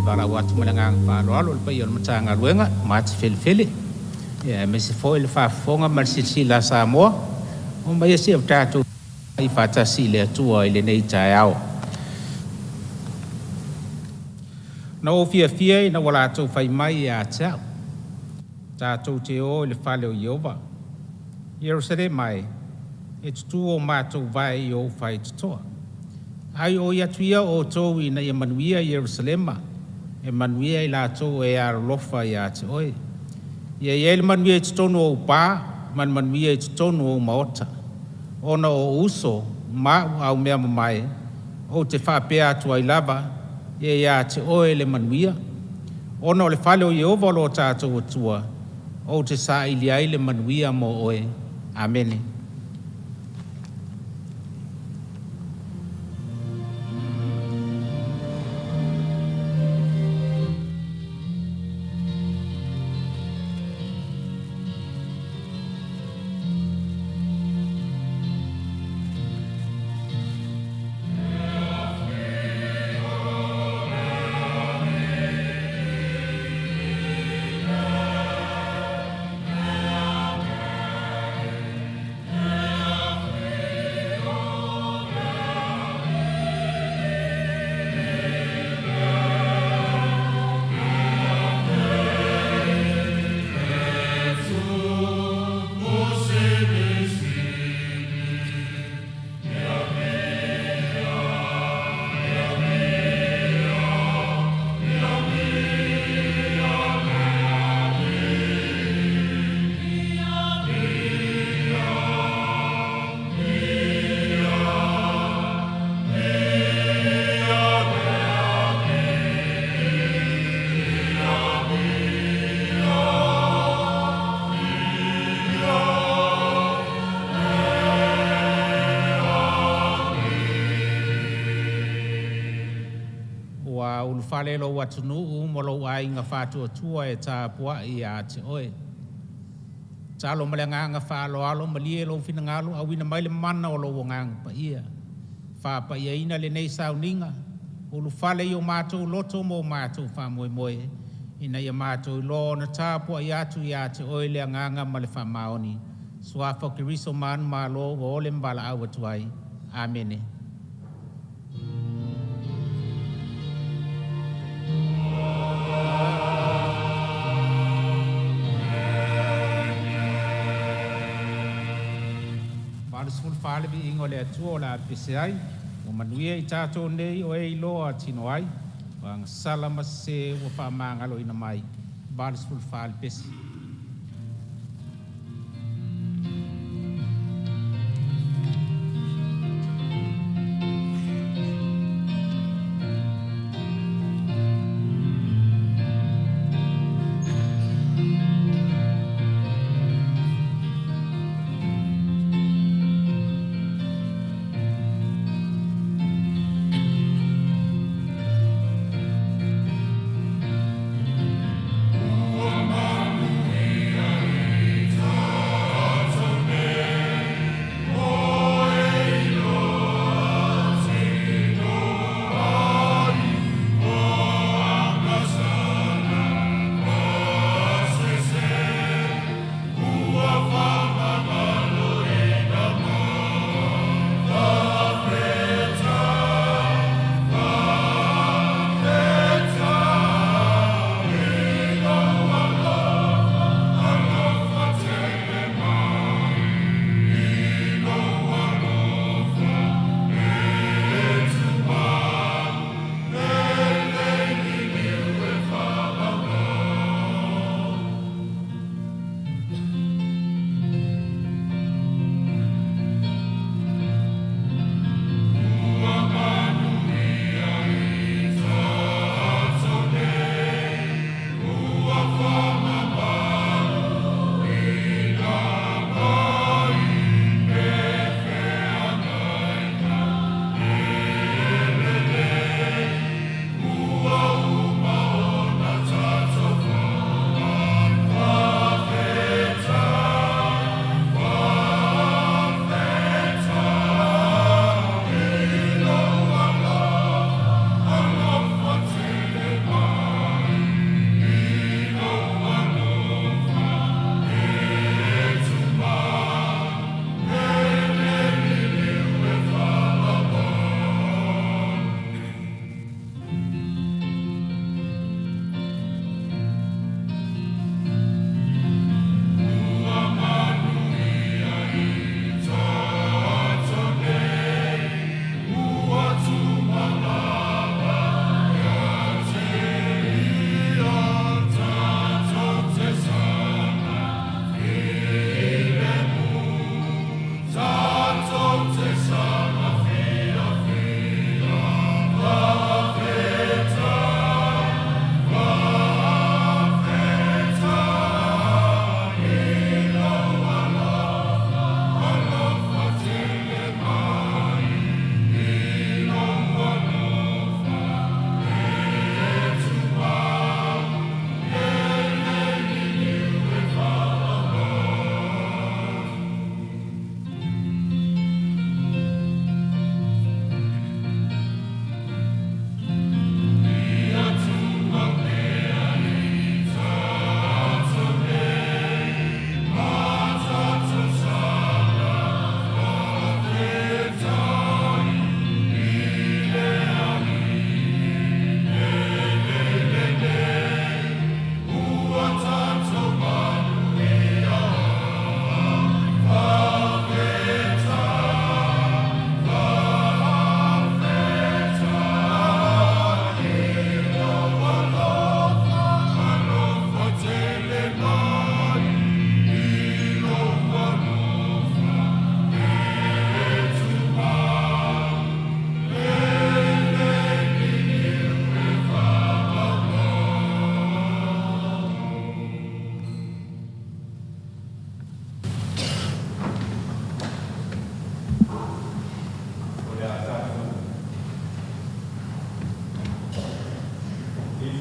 Valaau atu ma le agaga faaaloalo i le paia o le Matagaluega matifelefele, aemaise foi le faafofoga ma le silasila a Samoa, omaia se i o tatou faatasi i le Atua i lenei taeao. Na ou fiafia ina ua latou fai mai ia te a'u, “Tatou te o i le fale o Ieova.” Ierusalema e, e tutu o matou vae i ou faitotoa. Aioi atu ia outou ina ia manuia Ierusalema, e manuia i latou e alolofa ia te oe. Ia i ai le manuia i totonu o ou pa ma le manuia i totonu o ou maota. Ona o ou uso ma au aumeamamae, ou te faapea atu ai lava, “Ia ia te oe le manuia.” Ona o le fale o Ieova lo tatou Atua, ou te saili ai le manuia mo oe. Amene. Ua ulufale lou atunuu ma lou aiga faatuatua e tapuai ia te oe. Tatalo ma le agaga faaaloalo, malie lou finagalo auina mai le mana o lou Agaga Paia e faapaiaina lenei sauniga, ulufale i o matou loto ma o matou faamoemoe, ina ia matou iloa ona tapuai atu ia te Oe i le agaga ma le faamaoni. I le Suafa o Keriso manumalo ua ole ma valaau atu ai. Amene. 84 Le Viiga o le Atua o le a pepese ai, ua manuia i tatou nei o e iloa tino ai, o agasala ma sese ua faamagaloina mai. 84 le Pese.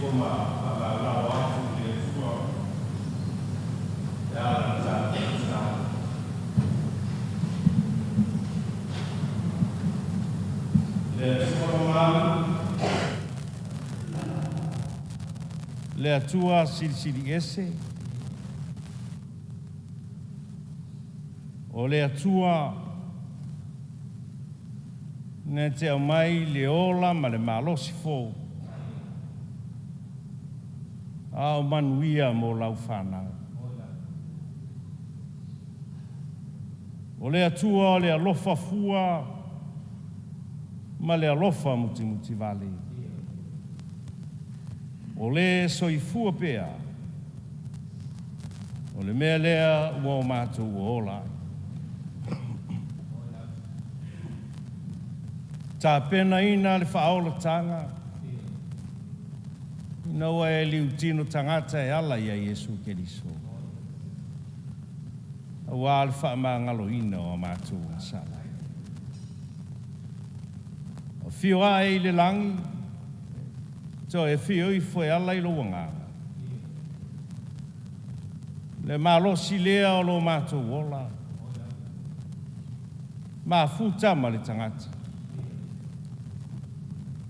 ua ma faamalalo atu i le Atua e ala i le tatou tatalo. Le Atua mamalu, le Atua silisili ese, o le Atua na te aumai le ola ma le malosi fou, a o manuia mo lau fanau. O le Atua o le alofa fua ma le alofa mutimutivale. O le soifua pea, o le mea lea ua o matou ola ai. Tapenaina le faaolataga ina ua e liutino tagata e ala ia Iesu Keriso, auā le faamagaloina o a matou agasala. Afio ae i le lagi, toe afio ifo e ala i lou agaga. Le malosi lea o lo matou ola, mafuta ma le tagata,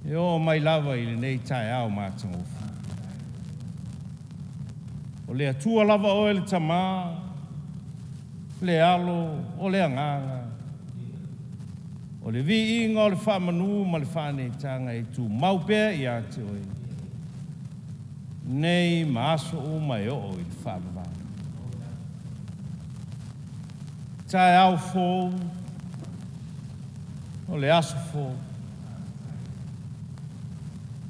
e oo mai lava i lenei taeao matagofie. O le Atua lava oe le Tamā, le Alo, o le Agaga, o le viiga o le faamanu ma le faaneetaga e tumau pea ia te oe, nei ma aso uma e oo i le faavavau. Taeao fou, o le aso fou,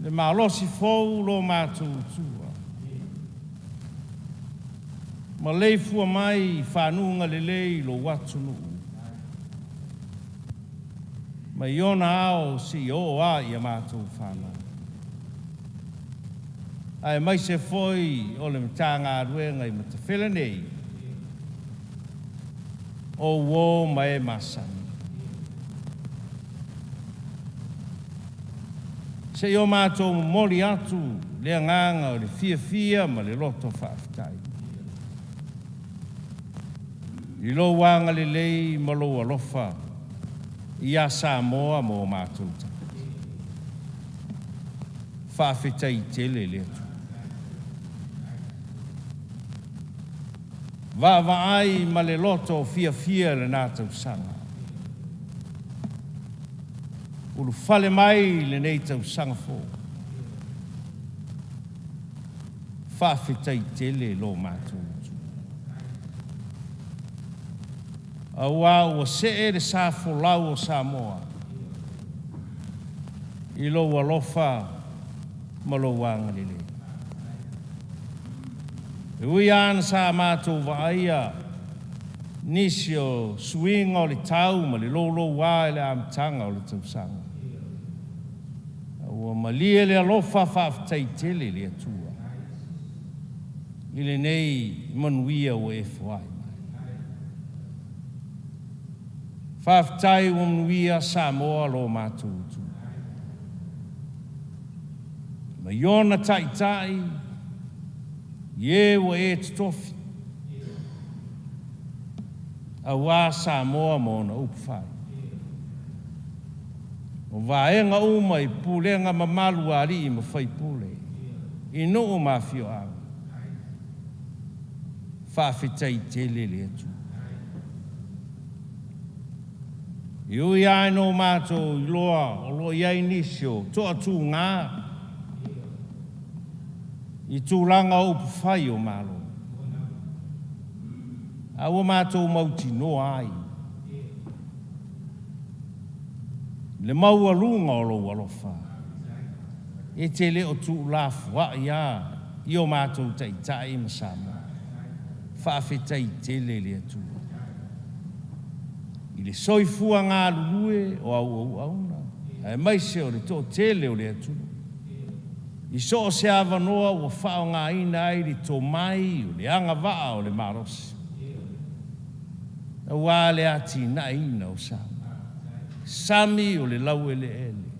le malosi fou lo matou Atua, maleifua mai i fanuga lelei lou atunuu mai ona ao seia oo lava i a matou fanau, aemaise foi o le Matagaluega i Matafele nei, o uō ma e masani. Se i o matou momoli atu le agaga o le fiafia ma le loto faafetai i lou agalelei ma lou alofa ia Samoa ma o matou tagata. Faafetai tele le Atua. Vaavaai ma le loto fiafia i lena tausaga. Ulufale mai lenei tausaga fou. Faafetai tele lo matou Atua. Auā ua see le sa folau o Samoa i lou alofa ma lou agalelei. E ui lava ina sa matou vaaia nisi o suiga o le tau ma le louloua i le amataga o le tausaga, a ua malie le alofa faafetai tele i le Atua i lenei manuia ua e foai mai. Faafetai ua manuia Samoa lo matou Atua. Mai ona taitai i e ua e totofi, auā Samoa ma ona upufai. O vaega uma i pulega mamalu a alii ma faipule i nuu ma afioaga, faafetai tele le Atua. E ui lava ina o matou iloa o lo o i ai nisi o toatuga i tulaga o upufai o Malo, a ua matou mautinoa ai le maualuga o lou alofa, e te le o tuulafoai lava i o matou taitai ma Samoa. Faafetai tele le Atua i le soifua galulue o au auauna, aemaise o le toatele o le atunuu i so o se avanoa ua faaaogaina ai le tomai, o le agavaa o le malosi, aua le atinaeina o Samoa. Sami o le laueleele.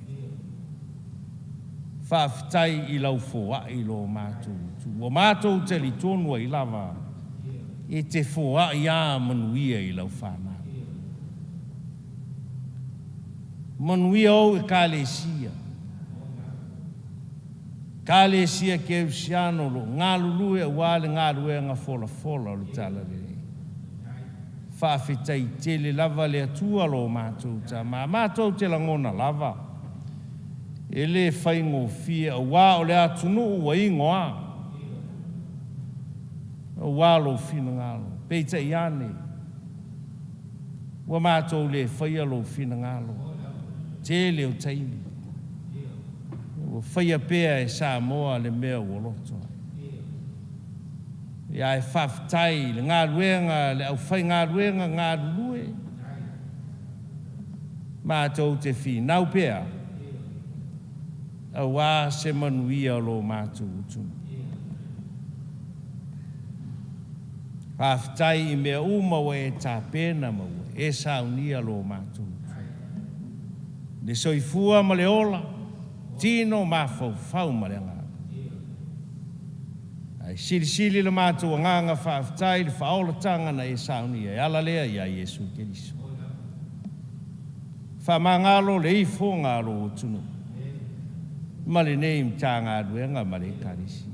Faafetai i lau foai i lo matou itu. Ua matou talitonu ai lava e te foai a manuia i lau fanau. Manuia ou Ekalesia, Ekalesia Kerisiano o lo o galulue aua le galuega folafola o le Talalelei. Faafetai tele lava le Atua lo matou Tama. Matou te lagona lava e le faigofie auā o le atunuu ua igoa auā lou finagalo. Peitai ane, ua matou le faia lou finagalo tele o taimi. Ua faia pea e Samoa le mea ua loto ai. Ia ae faafetai i le galuega a le aufaigaluega galulue, matou te finau pea auā se manuia o lo matou atunuu. Faafetai i mea uma ua e tapena ma ua e saunia lo matou atunuu. Le soifua ma le ola, tino, mafaufau ma le agaga. Ae silisili le matou agaga faafetai i le faaolataga na e saunia e ala lea ia Iesu Keriso. Faamagalo le ifoga a lou atunuu ma lenei Matagaluega ma le Ekalesia.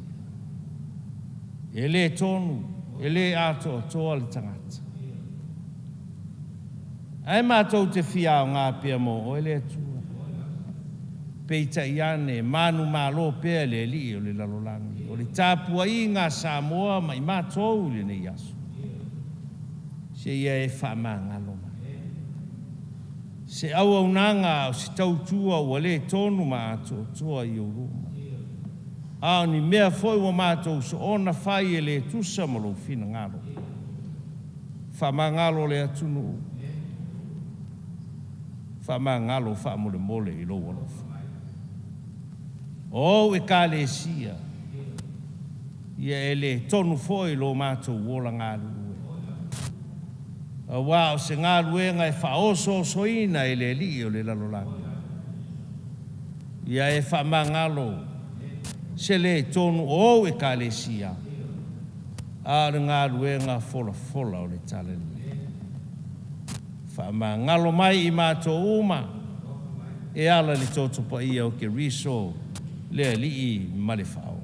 E le tonu, e le atoatoa le tagata. Ae matou te fia aoga pea mo oe le Atua. Peitai ane, manumalo pea le alii o le lalolagi. O le tapuaiga a Samoa ma i matou i lenei aso, seia e faamagalo mai. Se auaunaga a o se tautua ua le tonu ma atoatoa i ou luma. A o ni mea foi ua matou soona fai e le tusa ma lou finagalo. Faamagalo le atunuu, faamagalo faamolemole i lou alofa. O ou Ekalesia, ia e le tonu foi lo matou ola galulue, auā o se galuega e faaosoosoina e le alii o le lalolagi. Ia e faamagalo se le tonu o ou Ekalesia, a o le galuega folafola o le Talalelei. Faamagalo mai i matou uma e ala i le toto paia o Keriso le Alii ma le Faaola.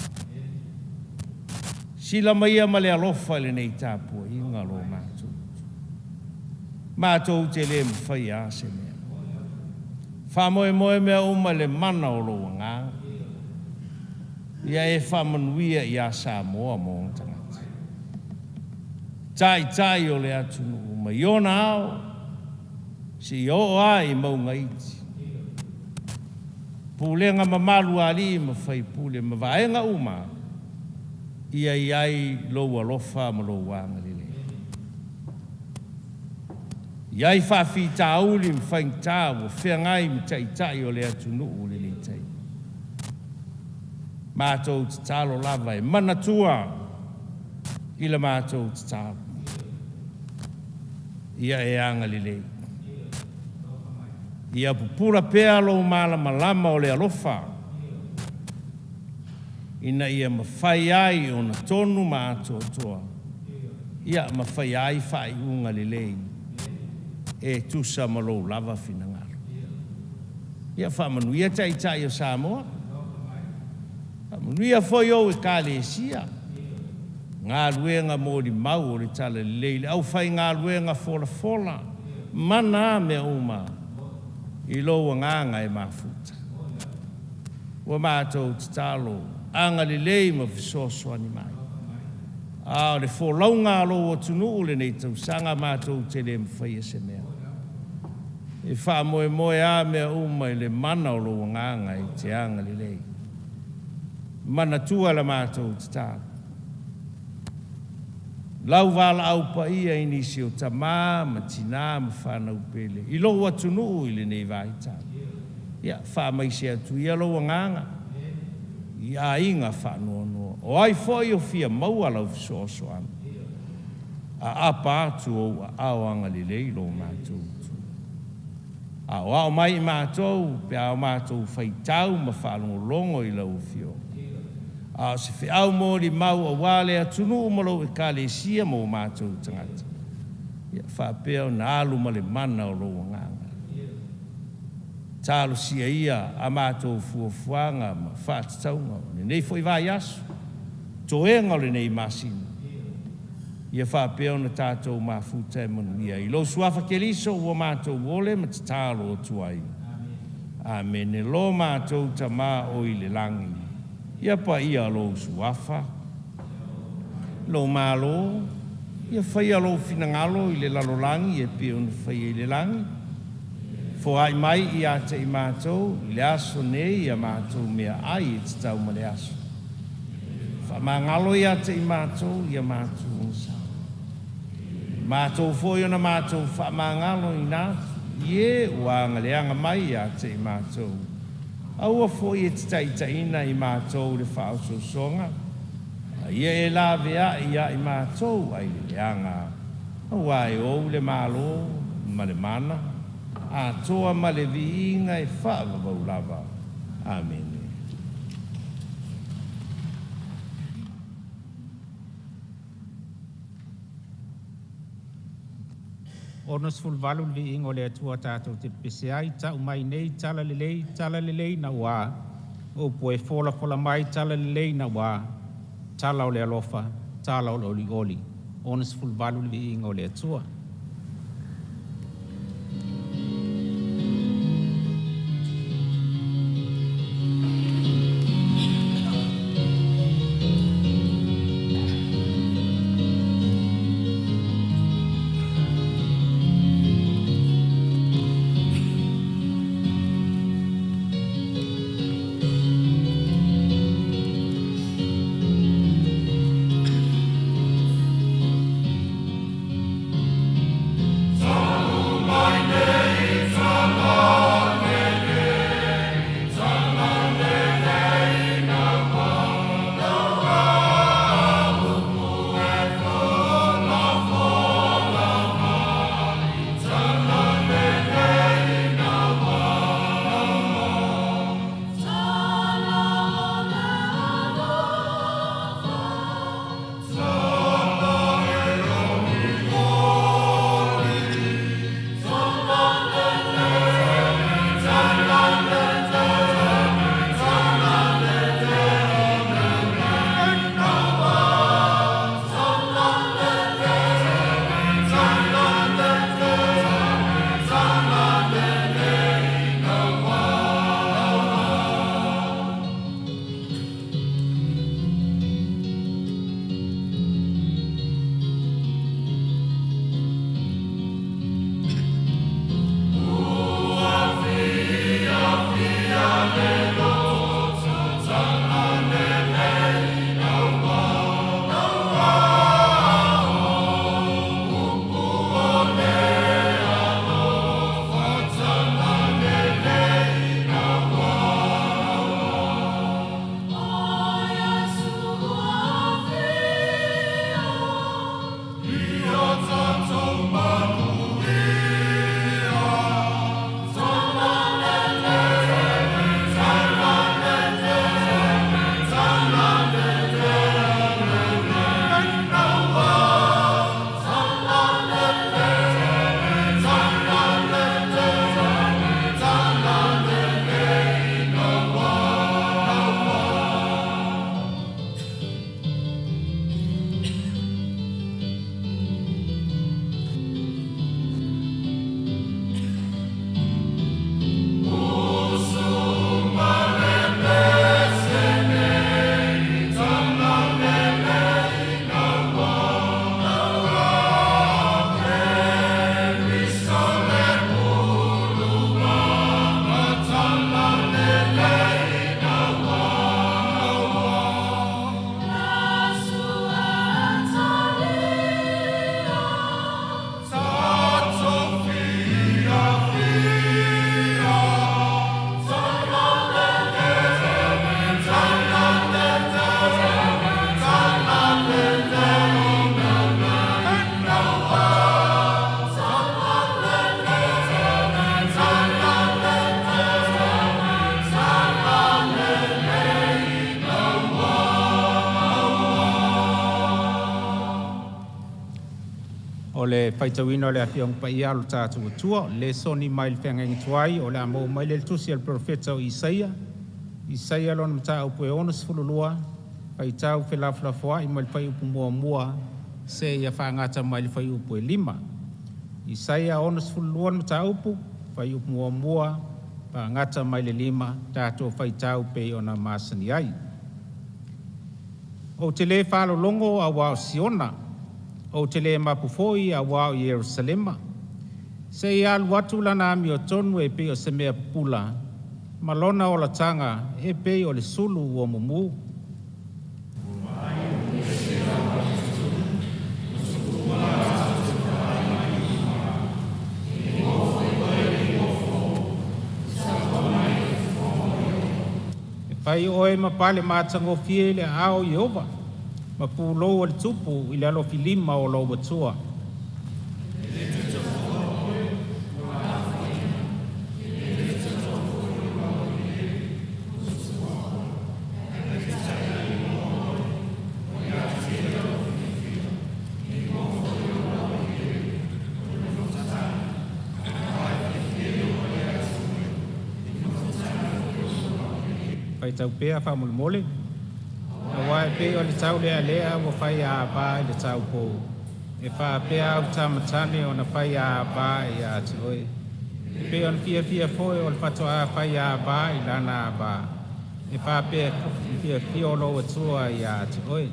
Sila maia ma le alofa i lenei tapuaiga lo matou Atua. Matou te le mafaia lava se mea. Faamoemoe mea uma i le mana o lou agaga. Ia e faamanuia ia Samoa ma ona tagata. Taitai o le atunuu mai ona ao seia oo lava i mauga iti. Pulega mamalu a alii ma faipule ma vaega uma, ia i ai lou alofa ma lou agalelei. I ai faafitauli ma faigata ua feagai ma taitai o le atunuu i lenei taimi. Matou tatalo lava e manatua i la matou tatalo. Ia e agalelei. Ia pupula pea lou malamalama o le alofa ina ia mafai ai ona tonu ma atoatoa, ia ma faia ai faaiuga lelei e tusa ma lou lava finagalo. Ia faamanuia Taitai o Samoa, faamanuia foi ou Ekalesia, galuega molimau o le Talalelei, le aufaigaluega folafola, mana a mea uma i lou agaga e mafuta. Ua matou tatalo, agalelei ma fesoasoani mai. A o le folauga a lou atunuu lenei tausaga matou te le mafaia se mea. E faamoemoe lava mea uma i le mana o lou agaga e te agalelei. Manatua la matou tatalo. Lau valaau paia i nisi o tamā ma tinā ma fanau pele i lou atunuu i lenei vaitau. Ia faamaise atu ia lou agaga i aiga faanoanoa. O ai foi o fia maua lau fesoasoani, aapa atu ou aao agalelei i lo matou Atua. Aoao mai i matou pe a o matou faitau ma faalogologo i lau Afioga. A o se feau molimau aua le atunuu ma lou Ekalesia ma o matou tagata, ia faapea ona alu ma le mana o lou Agaga. Talosia ia a matou fuafuaga ma faatatauga o lenei foi vaiaso, toega o lenei masina, ia faapea ona tatou mafuta e manuia. I lou Suafa Keriso ua matou ole ma tatalo atu ai. Amene. Lo matou Tama o i le lagi, ia paia lou Suafa, lou Malo, ia faia lou finagalo i le lalolagi e pei ona faia i le lagi. Foai mai ia te i matou i le aso nei a matou meaai e tatau ma le aso. Faamagalo ia te i matou i a matou ogasami, matou foi ona matou faamagaloina atu i e ua agaleaga mai ia te i matou. Aua foi e te taitaiina i matou i le faaosoosoga, a ia e laveai ia i matou ai le leaga, auā e ou le Malo ma le mana atoa ma le viiga e faavavau lava. Amene. 68 le viiga o le Atua tatou te pepese ai, tau mai nei talalelei, talalelei naua. O upu e folafola mai talalelei naua, tala o le alofa, tala o le olioli. 68 le viiga o le Atua. le faitauina o le Afioaga Paia a lo tatou Atua, lesoni mai le Feagaiga Tuai o le a maua mai le Tusi a le Perofeta o Isaia, Isaia lona mataupu e 62, faitau felafolafoai mai le fuaiupu 1 seia faagata mai le fuaiupu e 5. Isaia 62 le mataupu, fuaiupu 1 faagata mai le 5, tatou faitau pei ona masani ai. Ou te le faalologo auā o Siona, ou te le mapu foi auā o Ierusalema, seia alu atu lana amiotonu e pei o se mea pupula, ma lona olataga e pei o le sulu ua mumu. E fai oe ma pale matagofie i le aao o Ieova, ma pulou o le tupu i le alofilima o lou Atua. Faitau pea faamolemole. Auā e pei o le taulealea ua faiaava i le taupou, e faapea au tama tane ona faiaava ia te oe. E pei ona fiafia foi o le fatoā faiaava i lana ava, e faapea foi fiafia o lou Atua ia te oe.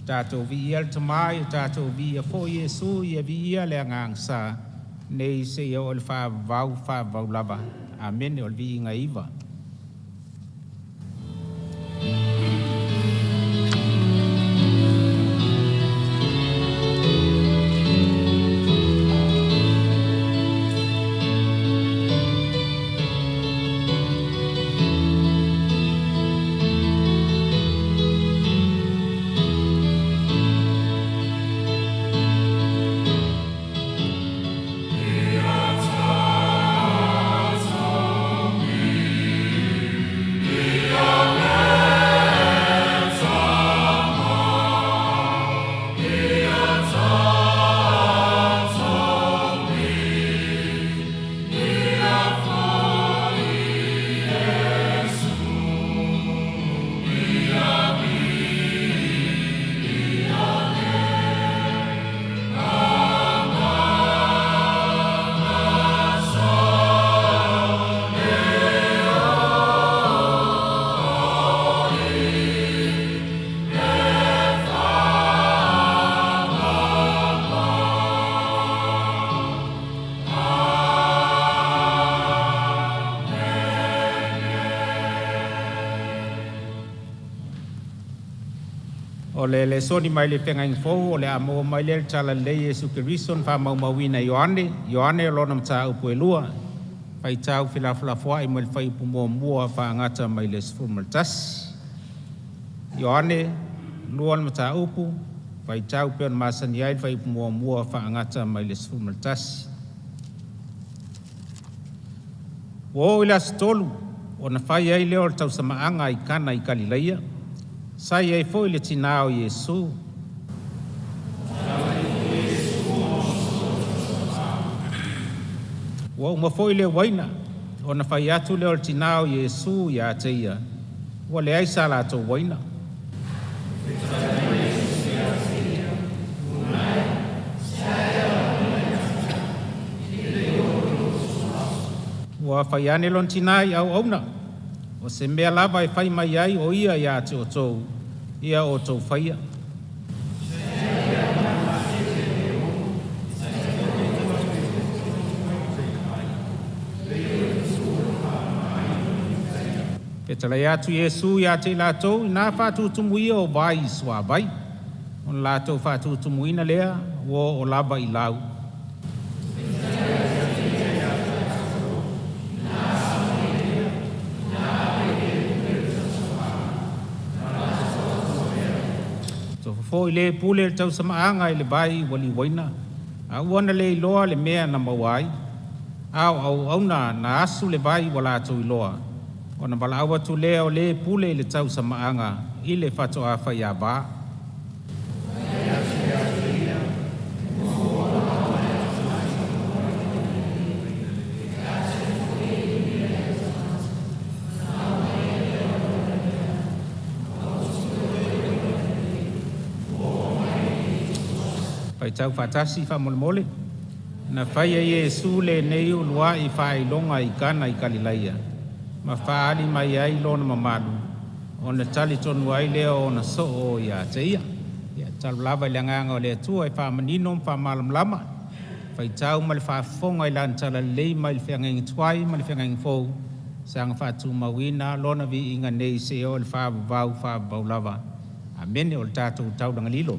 Tatou viia le Tama, ia tatou viia foi Iesu, ia viia le Agaga Sa, nei seia oo i le faavavau, faavavau lava. Amene. O le viiga e iva. O le lesoni mai le Feagaiga Fou o le a maua mai lea i le Talalelei a Iesu Keriso na faamaumauina e Ioane, Ioane lona mataupu e 2, faitau felafolafoai mai le fuaiupu 1 faagata mai le 11. Ioane 2 le mataupu, faitau pei ona masani ai le fuaiupu 1 faagata mai le 11. Ua oo i le aso 3 ona fai ai lea o le tausamaaga i Kana i Kalileia, sa i ai foi le tinā o Iesu. Ua uma foi le uaina, ona fai atu lea o le tinā o Iesu ia te ia, ua leai sa latou uaina. Ua fai ane lona tinā i auauna, o se mea lava e fai mai ai o ia ia te outou, ia outou faia. Fetalai atu Iesu ia te i latou, ina faatutumu ia o vai i suavai. Ona latou faatutumuina lea, ua oo lava i lau. Tofu foi le pule le tausamaaga i le vai ua liuaina, a ua na le iloa le mea na maua ai, a o auauna na asu le vai ua latou iloa, ona valaau atu lea o le pule i le tausamaaga i le fatoā faiava. Faitau faatasi faamolemole. Na faia Iesu lenei uluai faailoga i Kana i Kalilaia ma faaali mai ai lona mamalu, ona talitonu ai lea o ona soo ia te ia. Ia tatalo lava i le agaga o le Atua e faamanino ma faamalamalama, faitau ma le faafofoga i Lana Talalelei mai le Feagaiga Tuai ma le Feagaiga Fou, saga faatumauina Lona viiga nei seia oo i le faavavau, faavavau lava. Amene. O le tatou taulaga lilo.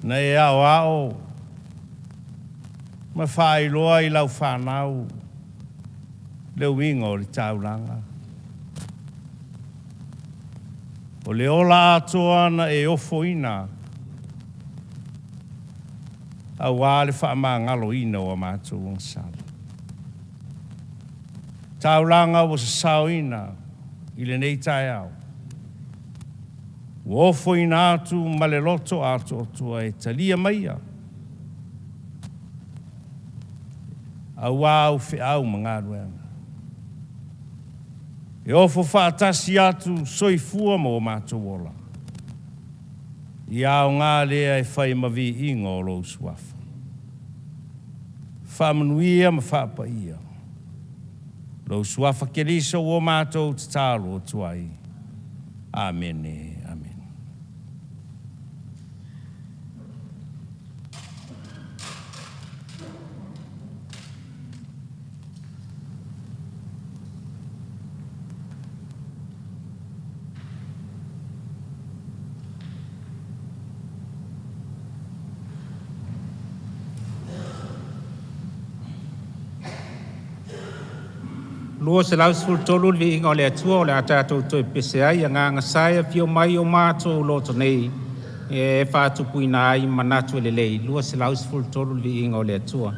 Na e aoao ma faailoa i lau fanau le uiga o le taulaga. O le ola atoa na e ofoina auā le faamagaloina o a matou agasala. Taulaga ua sasaoina i lenei taeao, ua ofoina atu ma le loto atoatoa e talia maia auā au feau ma galuega. E ofo faatasi atu soifua ma o matou ola, ia aoga lea e fai ma viiga o lou Suafa. Faamanuia ma faapaia lou Suafa Keriso ua matou tatalo atu ai. Amene. Amene. 213 le viiga o le Atua o le a tatou toe pepese ai, Agaga Sa e afio mai o matou loto nei e faatupuina ai manatu e lelei. 213 le viiga o le Atua.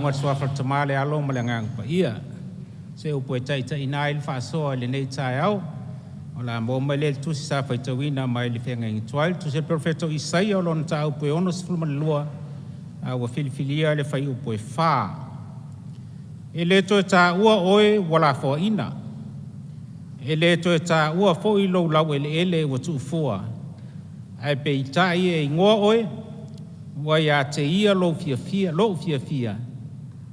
ma le Suafa o le Tama, le Alo ma le Agaga Paia. Se upu e taitaiina ai le faasoa i lenei taeao, o le a maua mai lea i le tusi sa faitauina mai le feagaiga tuai, le tusi a le Perofeta o Isaia o lona mataupu e 62, a ua filifilia le fuaiupu e 4. E le toe taua oe ua lafoaiina, e le toe taua foi lou laueleele ua tuufua, ae peitai e igoa oe, ua ia te ia lou fiafia, lou fiafia,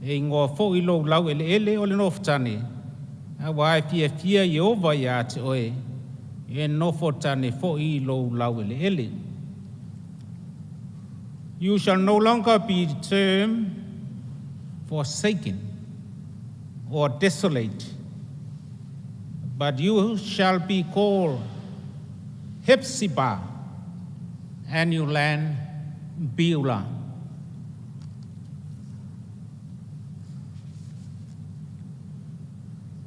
e igoa foi lou laueleele o le nofotane, aua e fiafia Ieova ia te oe, e nofotane foi lou laueleele. You shall no longer be termed forsaken or desolate, but you shall be called Hephzibah, and your land Beulah.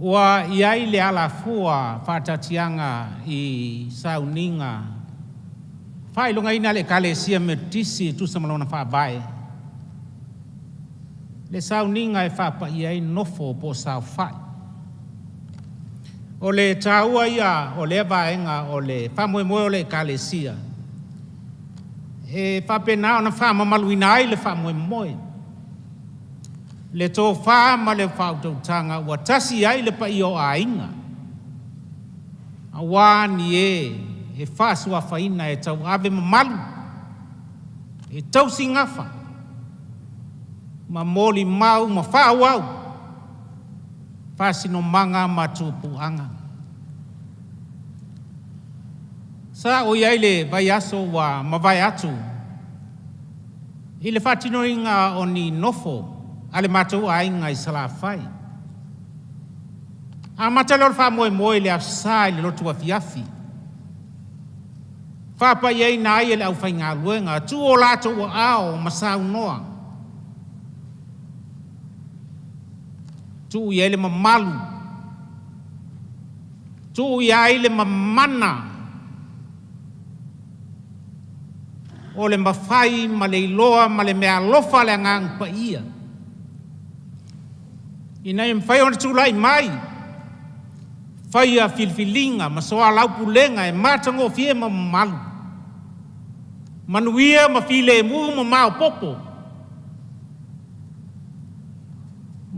Ua i ai le alafua faataatiaga i sauniga faailogaina a le Ekalesia Metotisi e tusa ma lona faavae, le sauniga e faapaia ai nofo po o saofai. O le taua ia o lea vaega o le faamoemoe o le Ekalesia, e faapena ona faamamaluina ai le faamoemoe, le tofa ma le faautautaga ua tasi i ai le paia o aiga, aua ni e e faasuafaina e tauave mamalu, e tausigafa, ma molimau ma faaauau faasinomaga ma tupuaga. Sa ou i ai i le vaiaso ua mavae atu i le faatinoina o ni nofo a le matou aiga i Salafai. Amata lea o le faamoemoe i le Aso Sa i le lotu afiafi, faapaiaina ai e le aufaigaluega, tuu o latou aao ma saunoa, tuu i ai le mamalu, tuu i ai le mamana o le mafai ma le iloa ma le meaalofa a le Agaga Paia, ina ia mafai ona tulai mai, faia filifiliga ma soalaupulega e matagofie ma mamalu, manuia ma filemu ma maopoopo,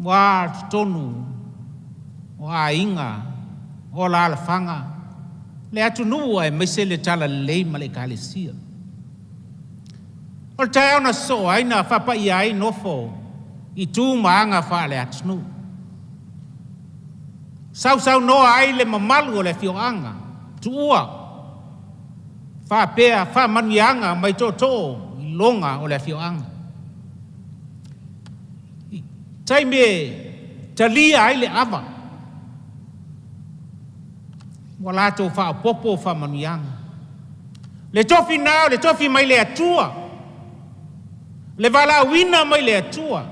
aua totonu o aiga, o alaalafaga, le atunuu aemaise le talalelei ma le Ekalesia. O le taeao na sosoo ai na faapaia ai nofo i tu ma aga faale-atunuu. Sausaunoa ai le mamalu o le afioaga Tuua faapea faamanuiaga mai tootoo iloga o le afioaga. I taimi e talia ai le ava, ua latou faaopoopo faamanuiaga. Le tofi na o le tofi mai le Atua, le valaauina mai le Atua,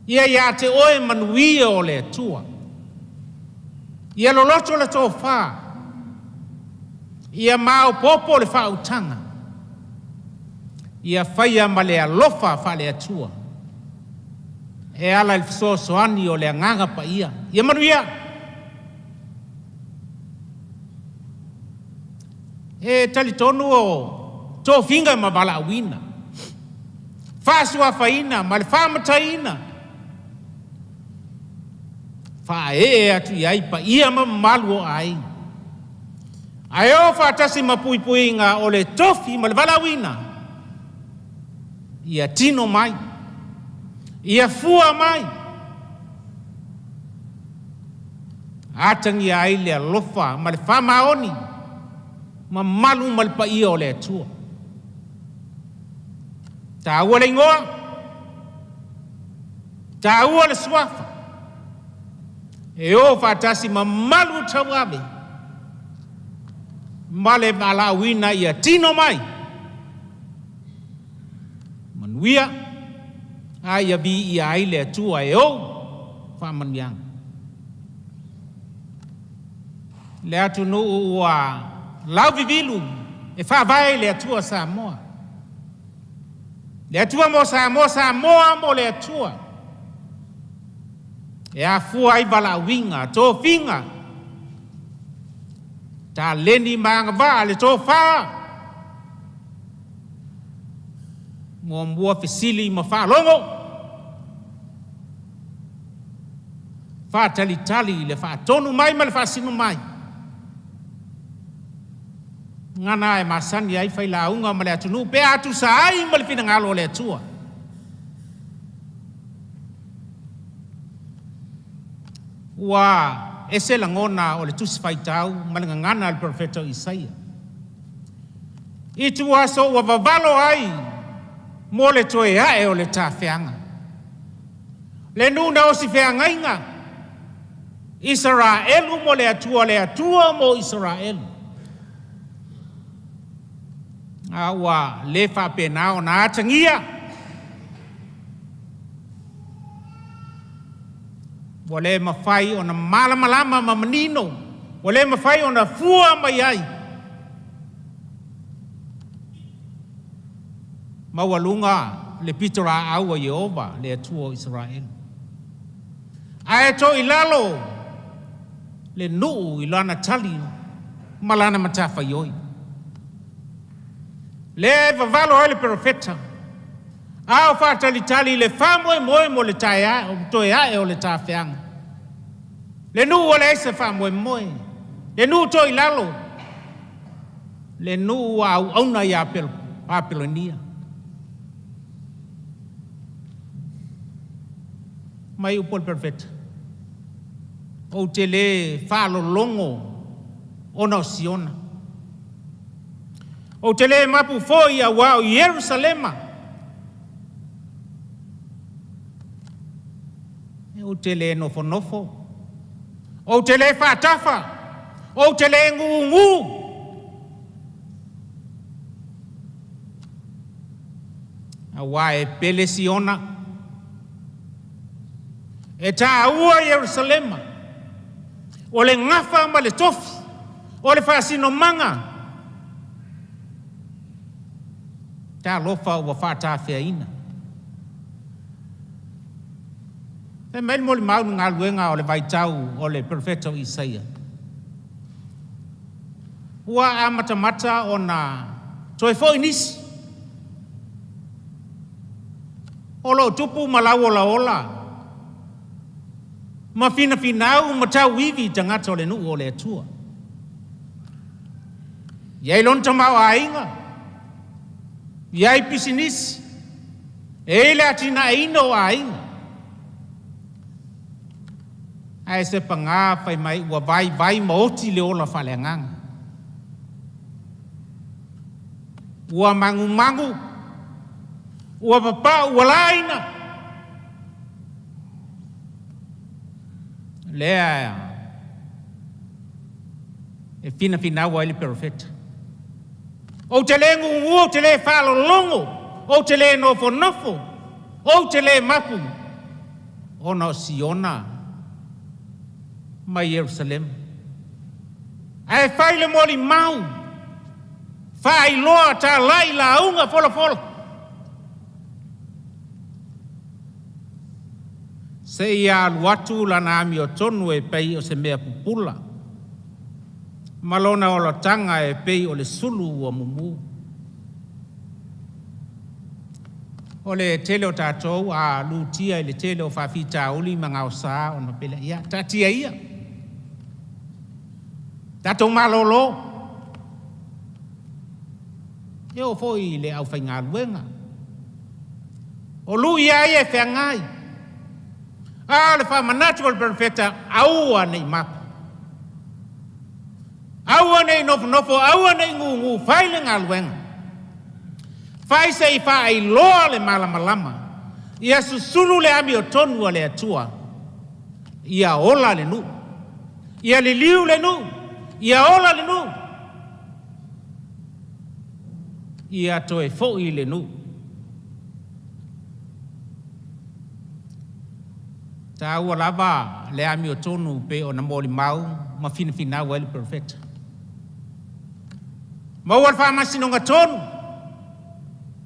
ia ia te oe manuia o le Atua. Ia loloto le tofa, ia maopoopo le faautaga, ia faia ma le alofa faale-Atua e ala i le fesoasoani o le Agaga Paia. Ia manuia! E talitonu o tofiga ma valaauina, faasuafaina ma le faamataiina, faaee atu i ai paia ma mamalu o aiga, ae o faatasi ma puipuiga o le tofi ma le valaauina, ia tino mai, ia fua mai, atagia ai le alofa ma le faamaoni mamalu ma le paia o le Atua. Taua le igoa, taua le suafa, e o faatasi ma malu tauave ma le valaauina ia tino mai, manuia, a ia viia ai le Atua e ou faamanuiaga. Le atunuu ua lauvivilu e faavae i le Atua Samoa. Le Atua mo Samoa, Samoa mo le Atua. E afua ai valaauina, tofiga, taleni ma agavaa, le tofa, muamua fesili ma faalogo, faatalitali i le faatonu mai ma le faasino mai. Gagana e masani ai failauga ma le atunuu pe a tusa ai ma le finagalo o le Atua. Ua ese lagona o le tusi faitau ma le gagana a le perofeta o Isaia. I ituaso ua vavalo ai mo le toe ae o le tafeaga. Le nuu na osi feagaiga, Isaraelu mo le Atua, le Atua mo Isaraelu. A ua le faapena ona atagia, ua le mafai ona malamalama ma manino, ua le mafai ona fua mai ai maualuga le pitolaau a Ieova, le Atua o Isaraelu. Ae toilalo le nuu i lana tali ma lana matafaioi. Lea e vavalo ai le perofeta, a o faatalitali i le faamoemoe mo le toe ae o le tafeaga. Le nuu ua leai se faamoemoe, le nuu toilalo, le nuu ua auauna ia Papelonia. Mai upu a le perofeta, ou te le faalologo ona o Siona. Ou te le mapu foi auā o Ierusalema. Ou te le nofonofo, ou te le faatafa, ou te le gūgū. Auā e pele Siona, e tāua Ierusalema, o le gafa ma le tofi, o le faasinomaga. Talofa ua faatafeaina. Fai mai le molimau i le galuega o le vaitau o le perofeta o Isaia, ua amatamata ona toe foi nisi o lo o tupu ma lauolaola ma finafinau ma tauivi i tagata o le nuu o le Atua. I ai lona tamaoaiga, i ai pisinisi, e i ai le atinaeina o aiga. Ae se pagā fai mai ua vaivai ma oti le ola faaleagaga. Ua magumagu, ua papau, ua laina. Lea e finafinau ai le perofeta. Ou te le gugu, ou te le faalologo, ou te le nofonofo, ou te le mapu, ona o Siona ma Ierusalema. Ae fai le molimau, faailoa talai lauga folafola. Seia alu atu lana amiotonu e pei o se mea pupula, ma lona olataga e pei o le sulu ua mumu. O le tele o tatou a lutia i le tele o faafitauli ma gaosa ona pele ia, taatia ia. Tatou malolo. E oo foi i le aufaigaluega. O lui lava ia e feagai. A o le faamanatu a le perofeta, aua ne i mapu. Aua ne i nofonofo, aua ne i gugu, fai le galuega. Fai se i faailoa le malamalama, ia susulu le amiotonu a le Atua, ia ola le nuu, ia liliu le nuu, ia ola le nuu, ia toe foi le nuu. Taua lava le amiotonu pei ona molimau ma finafinau ai le perofeta. Maua le faamasinoga tonu.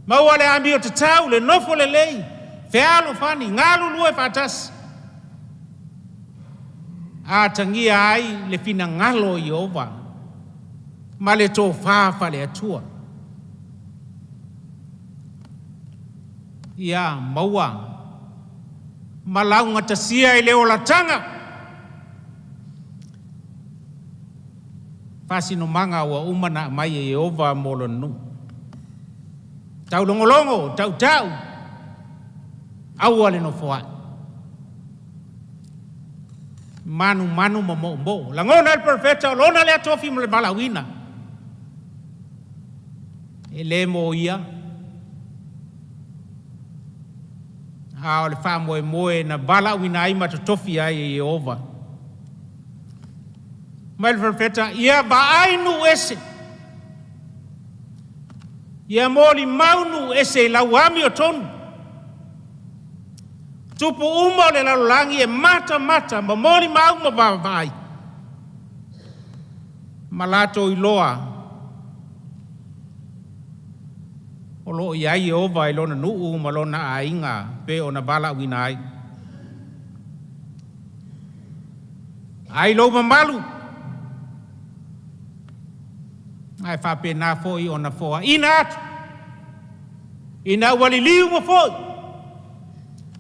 Maua le amio tatau, le nofo lelei, fealofani, galulue faatasi. Atagia ai le finagalo o Ieova ma le tofa faale-Atua. Ia maua ma laugatasia i le olataga faasinomaga ua uma ona aumai e Ieova mo Lona nuu. Taulogologo, tautau, aua le nofoai. Manumanu ma moomoo. Lagona ai le perofeta o lona lea tofi ma le valaauina. E le mo ia, a o le faamoemoe na valaauina ai ma totofi ai e Ieova. Mai le perofeta, ia vaai nuu ese, ia molimau nuu ese i lau amiotonu. Tupu uma o le lalolagi e matamata ma molimau ma vaavaai, ma latou iloa o lo o i ai Ieova i lona nuu ma lona aiga pei ona valaauina ai. Ai lou mamalu, ae faapena foi ona foaina atu ina ua liliu ma foi,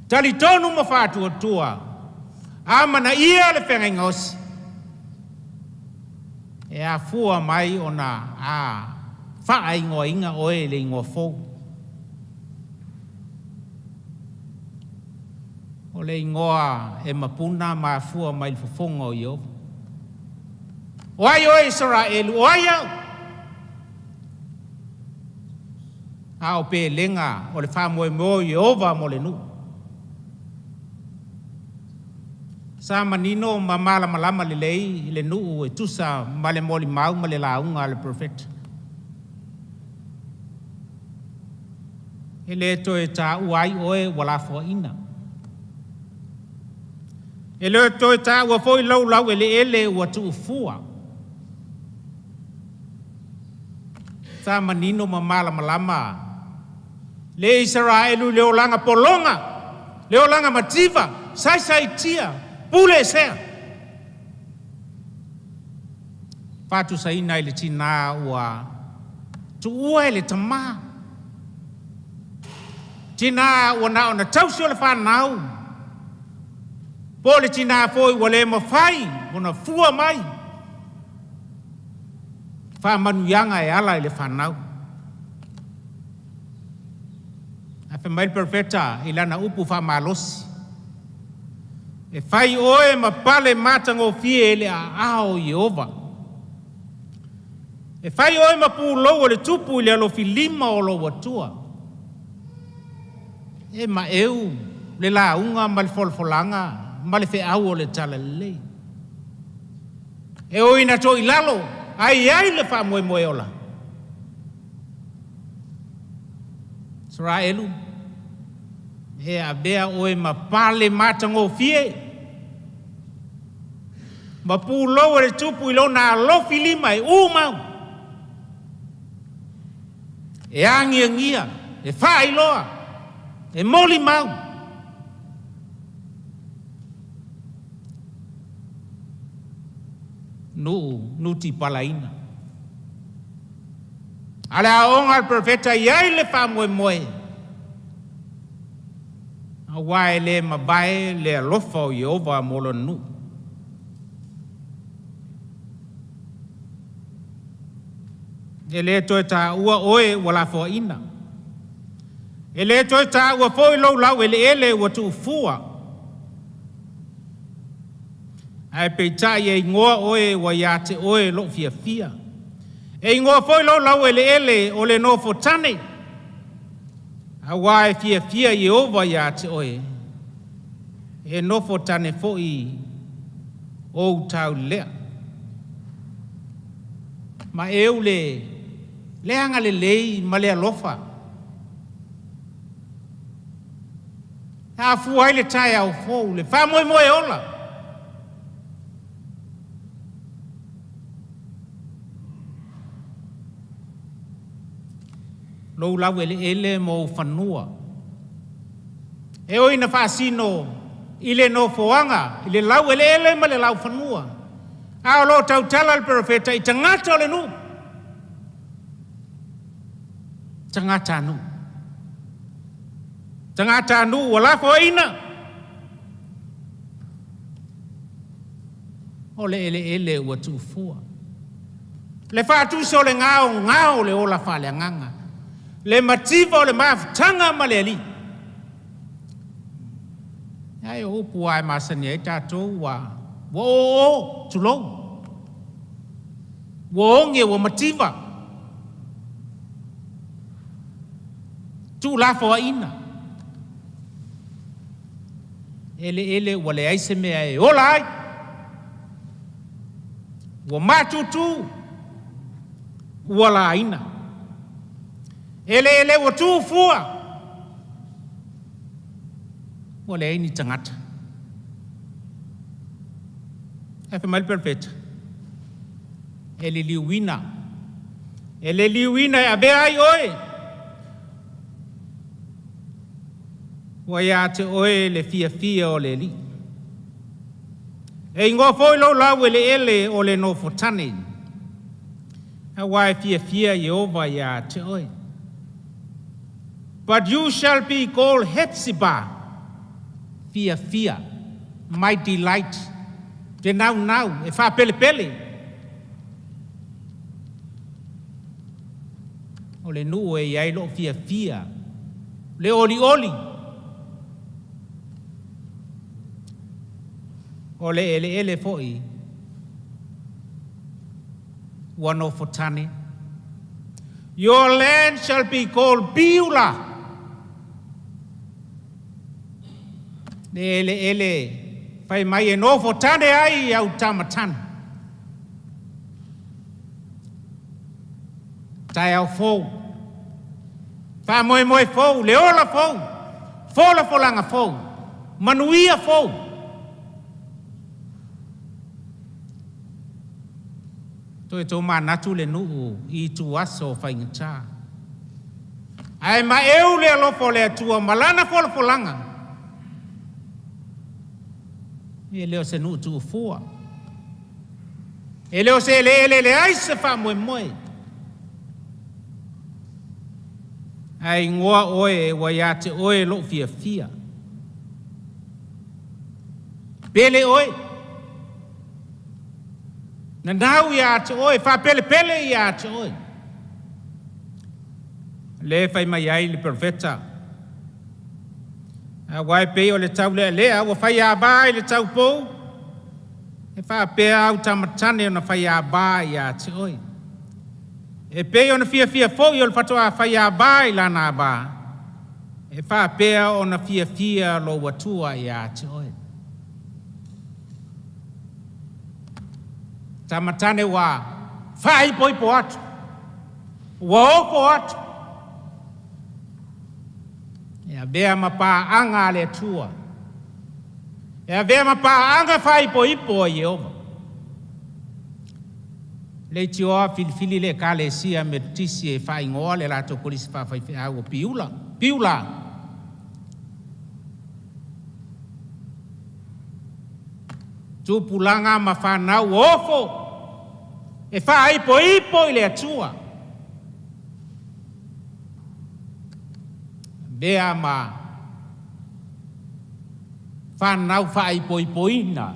talitonu ma faatuatua, amanaia le feagaiga osi, e afua mai ona a faaigoaina oe i le igoa fou. O le igoa e mapuna ma afua mai le fofoga o Ieova. O ai oe Isaraelu, o ai au? A o pelega o le faamoemoe o Ieova mo le nuu. Sa manino ma malamalama lelei le nuu e tusa ma le molimau ma le lauga a le perofeta. E le toe taua ai oe ua lafoaiina. E le toe taua foi lou laueleele ua tuufua. Sa manino ma malamalama le Isaraelu i le olaga pologa, le olaga mativa, saisaitia, pule esea. Faatusaina i le tinā ua tuua e le tamā. Tinā ua na ona tausi o le fanau, po o le tinā foi ua le mafai ona fua mai faamanuiaga e ala i le fanau. Ae fai mai le perofeta i lana upu faamalosi, E fai oe ma pale matagofie i le aao o Ieova. E fai oe ma pulou o le tupu i le alofilima o lou Atua. E maeu le lauga ma le folafolaga ma le feau o le talalelei. E ui ina toilalo, ae i ai le faamoemoe ola. Isaraelu, e avea oe ma pale matagofie, ma pulou e le tupu i lona alofi lima e umau, e agiagia, e faailoa, e molimau. Nuu nutipalaina. A le aoaoga a le perofeta i ai le faamoemoe, aua e le mavae le alofa o Ieova mo lona nuu. E le toe taua oe ua lafoaiina, e le toe taua foi lou laueleele ua tuufua, Ae peitai e igoa oe ua ia te oe lou fiafia. E igoa foi lou laueleele o le nofo tane, aua e fiafia Ieova ia te oe, e nofo tane foi ou taulelea. Ma eu le le agalelei ma le alofa. E afua ai le taeao fou, le faamoemoe ola. lou laueleele ma ou fanua. E ui ina faasino i le nofoaga i le laueleele ma le laufanua, a o lo o tautala le perofeta i tagata o le nuu, tagatanuu. Tagatanuu ua lafoaiina o le eleele ua tuufua. Le faatusa o le gaogao o le ola faaleagaga, le mativa o le mafutaga ma le Alii. Ae o upu lava e masani ai tatou ua o o, tulou, ua oge, ua mativa, tuulafoaiina, eleele ua leai se mea e ola ai, ua matutu, ua laina, eleele ua tuufua, ua leai ni tagata. Ae fai mai le Perofeta, e liliuina, e liliuina e avea ai oe, ua ia te oe le fiafia o le Alii. E igoa foi lou laueleele o le nofotane, aua e fiafia Ieova ia te oe. But you shall be called Hephzibah, fiafia, my delight, te naunau, e faapelepele. O le nuu e i ai lou fiafia, le olioli, o le eleele foi ua nofotane. Your land shall be called Beulah. Le eleele fai mai e nofotane ai au tamatane. Taeao fou, faamoemoe fou, le ola fou, folafolaga fou, manuia fou. Toe tomanatu le nuu i ituaso o faigata. Ae maeu le alofa o le Atua ma lana folafolaga. E le o se nuu tuufua. E le o se eleele leai se faamoemoe. Ae igoa oe ua ia te oe lou fiafia. Pele oe. Nanau ia te oe, faapelepele ia te oe. Le fai mai ai le perofeta. Aua e pei o le taulealea ua faiava i le taupou, e faapea au tamatane ona faiava ia te oe. E pei ona fiafia foi o le faatoa faiava i lana ava, e faapea ona fiafia lou Atua ia te oe. Tamatane ua faaipoipo atu, ua ofo atu, e avea ma paaga a le Atua, e avea ma paaga faaipoipo a Ieova. Leitioa filifili le Ekalesia Metotisi e faaigoa le latou kolisi faafaifeau o Piula. Piula! Tupulaga ma fanau ua ofo e faaipoipo i le Atua. Avea ma fanau faaipoipoina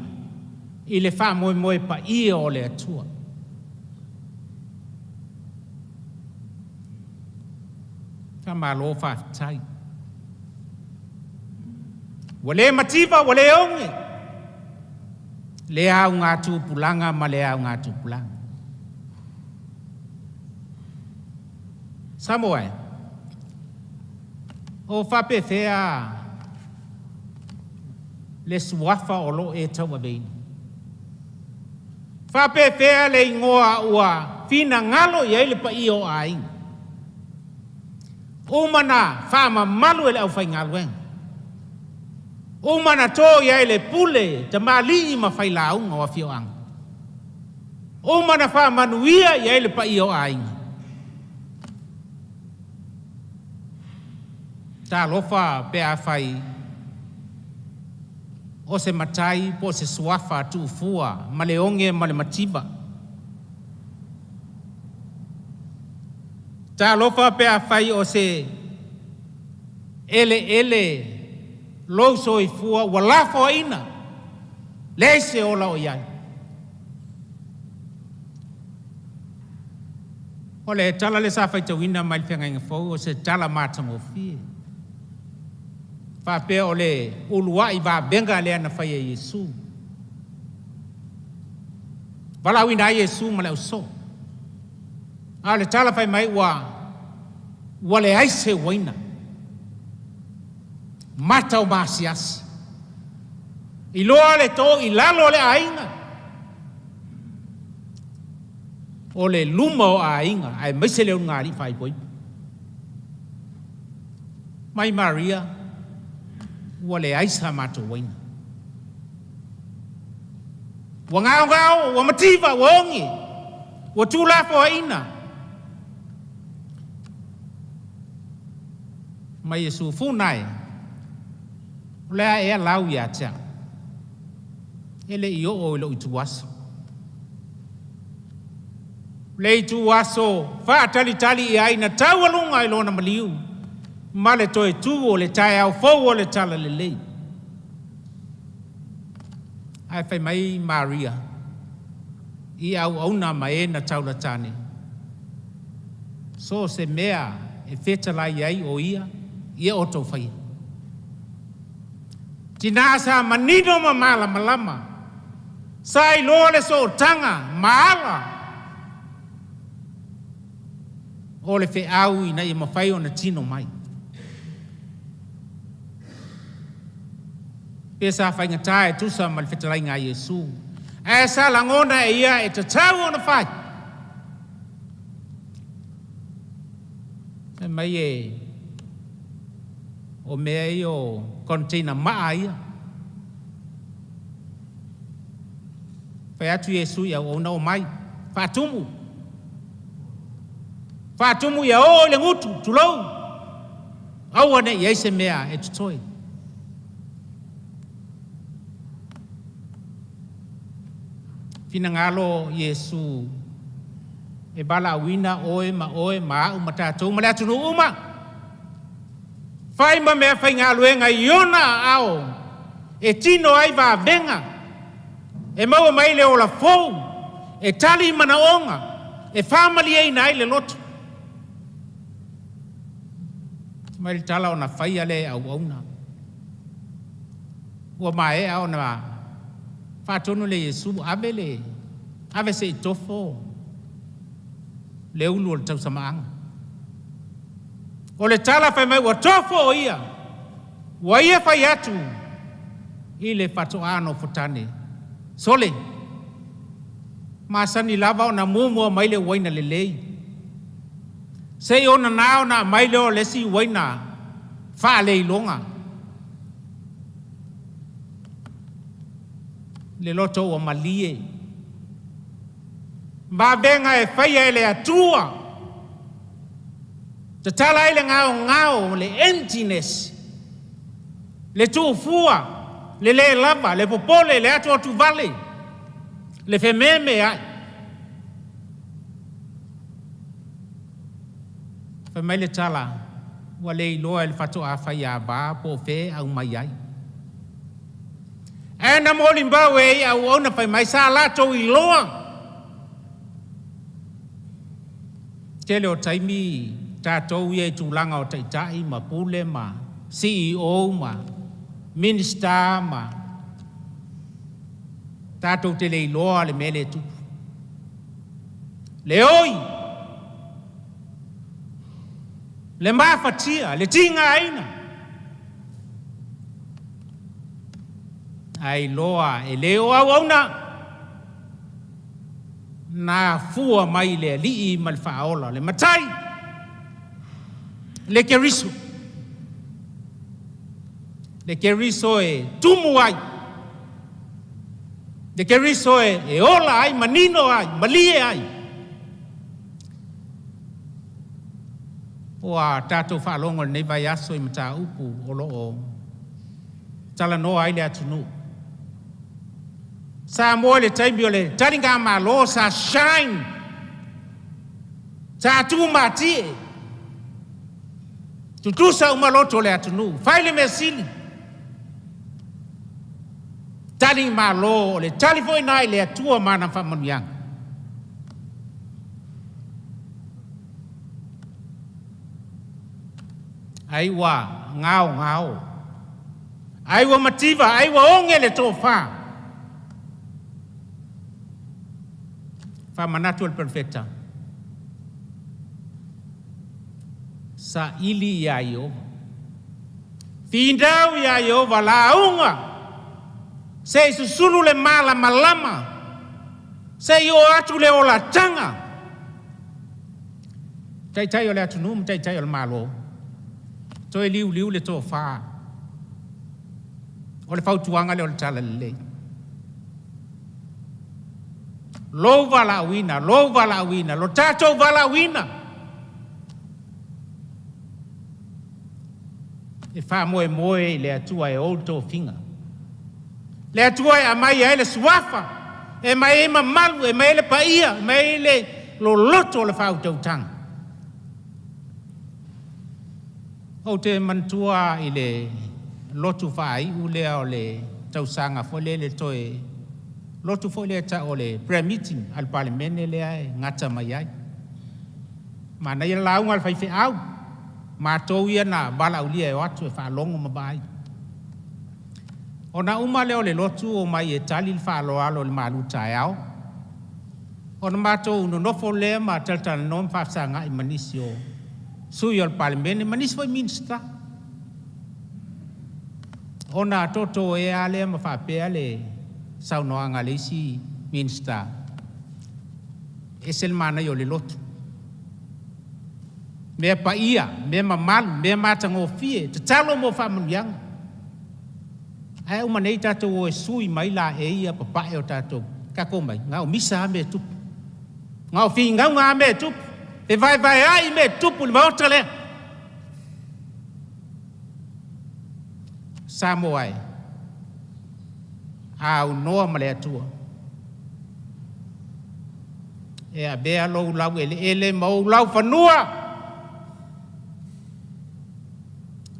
i le faamoemoe paia o le Atua. Faamalo faafetai. Ua le mativa, ua le oge le auga tupulaga ma le auga tupulaga. Samoa e, o faapefea le suafa o lo o e tauaveina? Faapefea le igoa ua finagalo i ai le paia o aiga? Uma na faamamalu e le aufaigaluega. Uma na to i ai le pule tamalii ma failauga o afioaga. Uma na faamanuia i ai le paia o aiga. Talofa pe afai o se matai po o se suafa tuufua ma le oge ma le mativa. Talofa pe afai o se eleele lou soifua ua lafoaiina, leai se ola o i ai. O le tala lea sa faitauina mai le Feagaiga Fou o se tala matagofie. Faapea o le uluai vavega lea na faia e Iesu. Valaauina ai Iesu ma le ausoo. A o le tala fai mai ua ua leai se uaina, mata o maasiasi, iloa le to i lalo o le aiga, o le luma o aiga aemaise le ulugalii faaipoipo. Mai Maria, ua leai sa matou uaina. Ua gaogao, ua mativa, ua oge, ua tuulafoaiina. Mai Iesu, funa e, o le a ea lau ia te au? E le i oo i lou ituaso. Le ituaso faatalitali i ai na taualuga i lona maliu ma le toe tu o le taeao fou o le talalelei. Ae fai mai Maria i auauna ma e na taula tane, so o se mea e fetalai ai o ia, ia outou faia. Tinā sa manino ma malamalama, sa iloa le sootaga ma ala o le feau ina ia mafai ona tino mai. Pe sa faigata e tusa ma le fetalaiga a Iesu, ae sa lagona e ia e tatau ona fai. Fai mai e o mea ia o container maa ia. Fai atu Iesu i auauna, omai, faatumu. Faatumu ia oo i le gutu, tulou, aua ne i i ai se mea e totoe. Finagalo Iesu e valaauina oe ma oe ma au ma tatou ma le atunuu uma. Fai ma mea faigaluega i ona aao e tino ai vavega, e maua mai le ola fou, e tali i manaoga, e faamalieina ai le loto. Mai le tala ona faia lea e auauna. Ua maea ona faatonu le Iesu, ave le ave se i tofo le ulu o le tausamaaga. O le tala fai mai ua tofo o ia, ua ia fai atu i le faatoa nofotane, Sole, masani lava ona muamua mai le uaina lelei, se i onana ona aumai lea o le isi uaina faaleiloga. Le loto ua malie. Vavega e faia e le Atua. Tatala ai le gaogao, le emptiness, le tuufua, le le lava, le popole, le atuatuvale, le fememeai. Fai mai le tala, ua le iloa e le faatoa faiava po o fea e aumai ai. Ae na molimau e i auauna fai mai sa latou iloa. Tele o taimi tatou ia i tulaga o taitai ma pule ma CEO ma Minista ma tatou te le iloa le mea lea e tupu. Le oi, le mafatia, le tigaina, ae iloa e le o auauna na afua mai le Alii ma le Faaola, le Matai, le Keriso. Le Keriso e tumu ai, le Keriso e ola ai, manino ai, malie ai. Ua tatou faalogo i lenei vaiaso i mataupu o lo o talanoa ai le atunuu. Samoa i le taimi o le taligamalo sa shine, sa tumatie, tutusa uma loto o le atunuu, fai le mea sili, talimalo, o le tali foi lena i le Atua ma ana faamanuiaga. Ai ua gaogao, ai ua mativa, ai ua oge le tofa. Faamanatu e le Perofeta, saili ia Ieova, finau ia Ieova, lauga se i susulu le malamalama, se i oo atu le olataga. Taitai o le atunuu ma taitai o le Malo, toe liuliu le tofa. O le fautuaga lea o le Talalelei. Lou valaauina, lou valaauina, lo tatou valaauina, e faamoemoe i le Atua e ou le tofiga. Le Atua e aumai ai le suafa, e aumai ai mamalu, e aumai ai le paia, e aumai ai le loloto o le faautautaga. Ou te manatua i le lotu faaiu lea o le tausaga foi lea le toe lotu foi lea tau o le prayer meeting a le Palemene lea e gata mai ai. Manaia le lauga a le faifeau, matou ia na valaaulia e o atu e faalogo ma vaai. Ona uma lea o le lotu omai e tali le faaaloalo i le malu taeao, ona matou nonofo lea ma talatalanoa ma faafesagai ma nisi o sui o le Palemene ma nisi foi Minisita. Ona toto ea lea ma faapea le saunoaga a le isi Minisita, ese le manaia o le lotu. Mea paia, mea mamalu, mea matagofie, tatalo mo faamanuiaga. Ae uma nei tatou o e sui mai laei ia papae o tatou, tatou omai, na o misa lava mea e tupu. Na o finauga lava mea e tupu, fevaevaeai mea e tupu i le maota lea. Samoa e, a aunoa ma le Atua, e avea lou laueleele ma ou laufanua,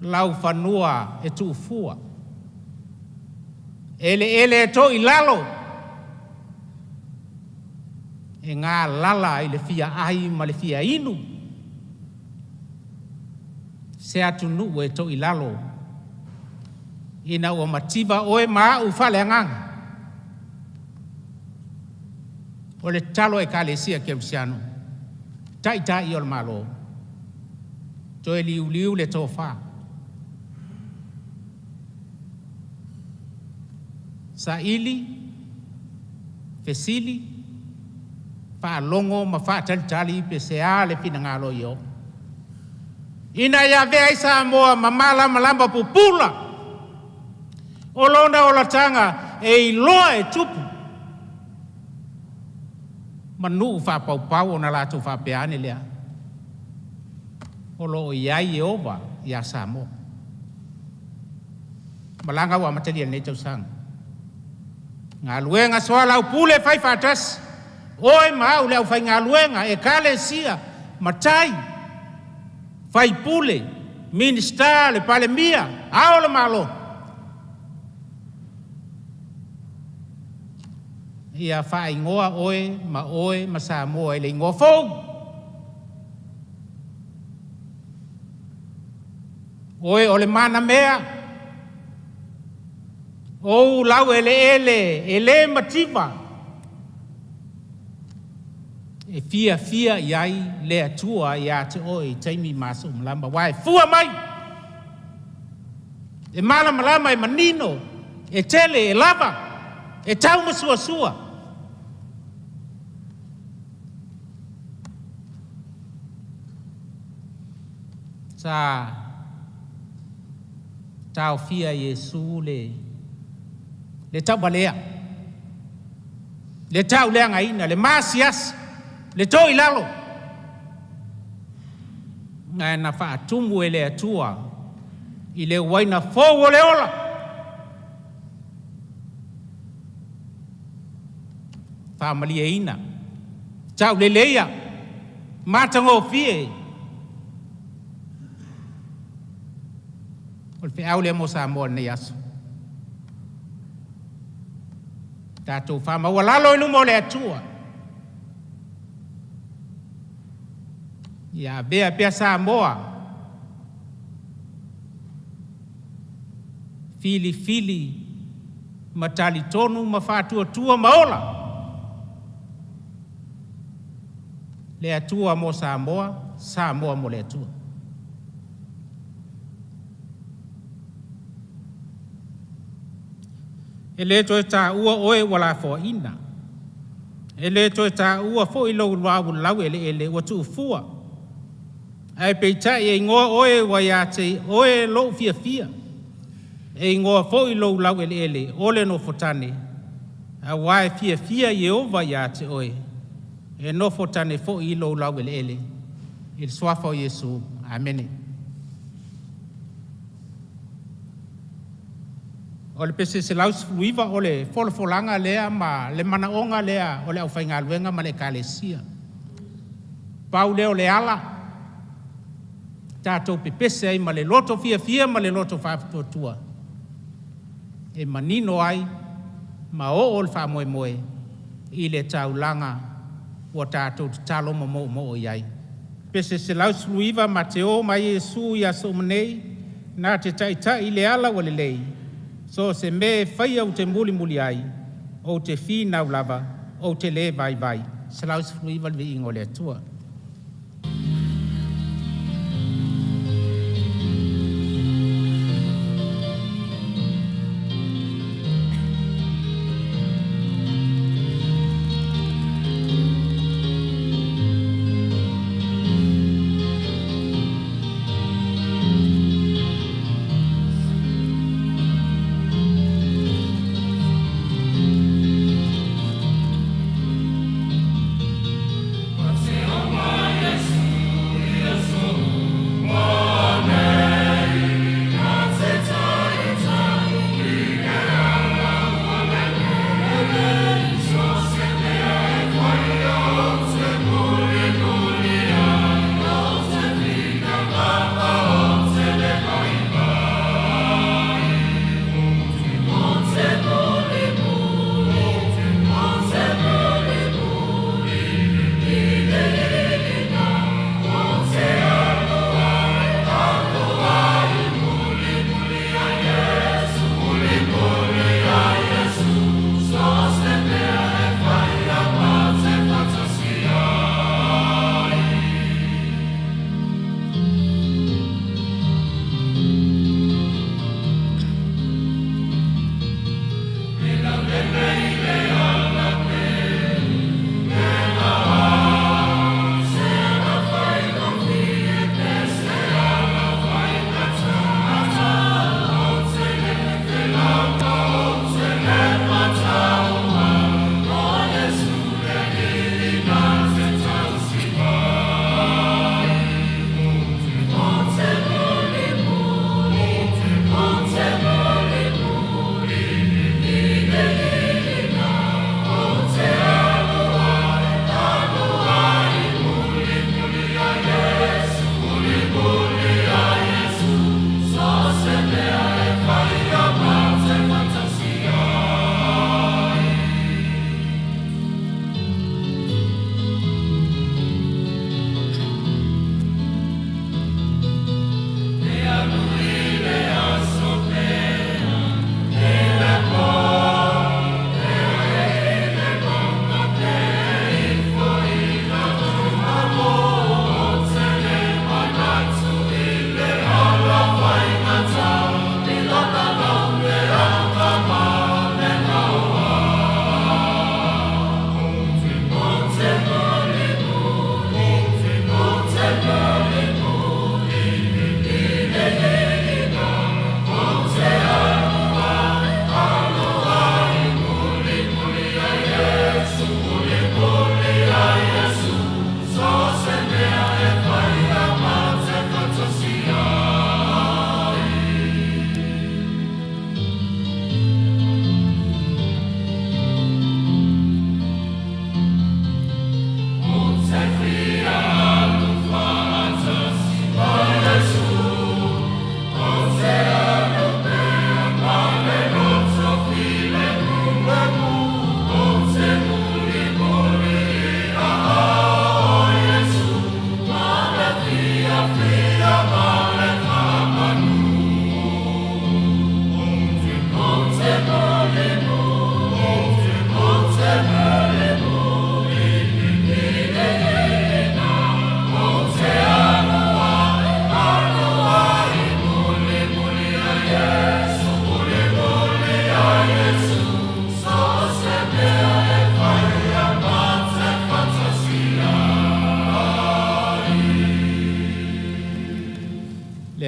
laufanua e tuufua, eleele e to i lalo, e galala i le fia ai ma le fia inu, se atunuu e to i lalo, ina ua mativa oe ma au faaleagaga. O le tatalo a Ekalesia Kerisiano, Taitai o le Malo, toe liuliu le tofa, saili, fesili, faalogo ma faatalitali pe sea le finagalo o Ieova, ina ia avea ai Samoa ma malamalama pupula o lona olataga e iloa e tupu ma nuu faapaupau ona latou faapea ane lea, o lo o i ai Ieova ia Samoa. Malaga ua amatalia i lenei tausaga. Galuega soalaupule fai faatasi, oe ma au le aufaigaluega, ekalesia, matai, faipule, Minisita, le Palemia, Ao o le Malo. Ia faaigoa oe ma oe ma Samoa i le igoa fou. Oe o le manamea, o ou laueleele e le mativa, e fiafia i ai le Atua ia te oe i taimi ma aso uma lava, aua e fua mai, e malamalama, e manino, e tele, e lava, e taumasuasua. Sa taofia e Iesu le le tauvalea, le tauleagaina, le maasiasi, le to i lalo. Ae na faatumu e le Atua i le uaina fou o le ola. Faamalieina, tauleleia, matagofie. O le feau lea mo Samoa i lenei aso. Tatou faamaualalo i luma o le Atua, ia avea pea Samoa filifili ma talitonu ma faatuatua ma ola le Atua mo Samoa, Samoa mo le Atua. E le toe taua oe ua lafoaiina, e le toe taua foi lou laueleele ua tuufua, ae peitai e igoa oe ua ia te oe lou fiafia, e igoa foi lou laueleele o le nofotane, aua e fiafia Ieova ia te oe, e nofotane foi i lou laueleele. I le suafa o Iesu. Amene. O le pese 119 o le folafolaga lea ma le manaoga lea o le aufaigaluega ma le Ekalesia. Pau lea o le ala tatou pepese ai ma le loto fiafia ma le loto faatuatua e manino ai ma oo le faamoemoe i le taulaga ua tatou tatalo ma moomoo i ai. Pese 119 ma te o ma Iesu i aso uma nei, na te taitai i le ala ua lelei, so o se mea e faia ou te mulimuli ai, ou te finau lava, ou te le vaivai. 119 le viiga o le Atua.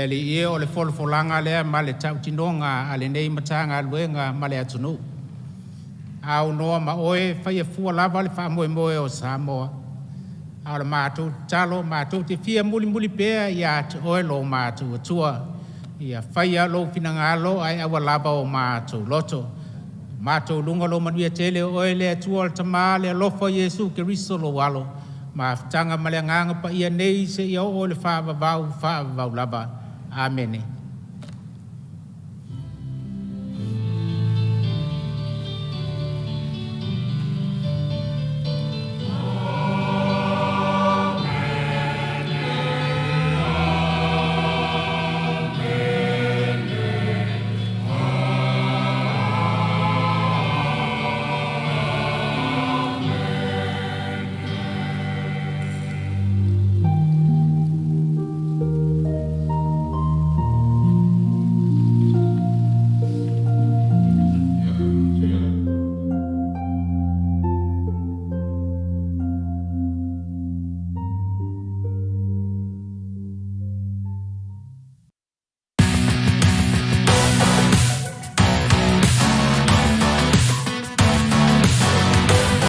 Le Alii e, o le folafolaga lea ma le tautinoga a lenei Matagaluega ma le atunuu, a aunoa ma oe e faia fua lava le faamoemoe o Samoa. A o le matou tatalo matou te fia mulimuli pea ia te oe lo matou Atua, ia faia lou finagalo ae aua lava o matou loto. Matou luga lou manuia tele o oe le Atua o le Tama le alofa o Iesu Keriso lou Alo, mafutaga ma le Agaga Paia nei seia oo i le faavavau, faavavau lava. Amene.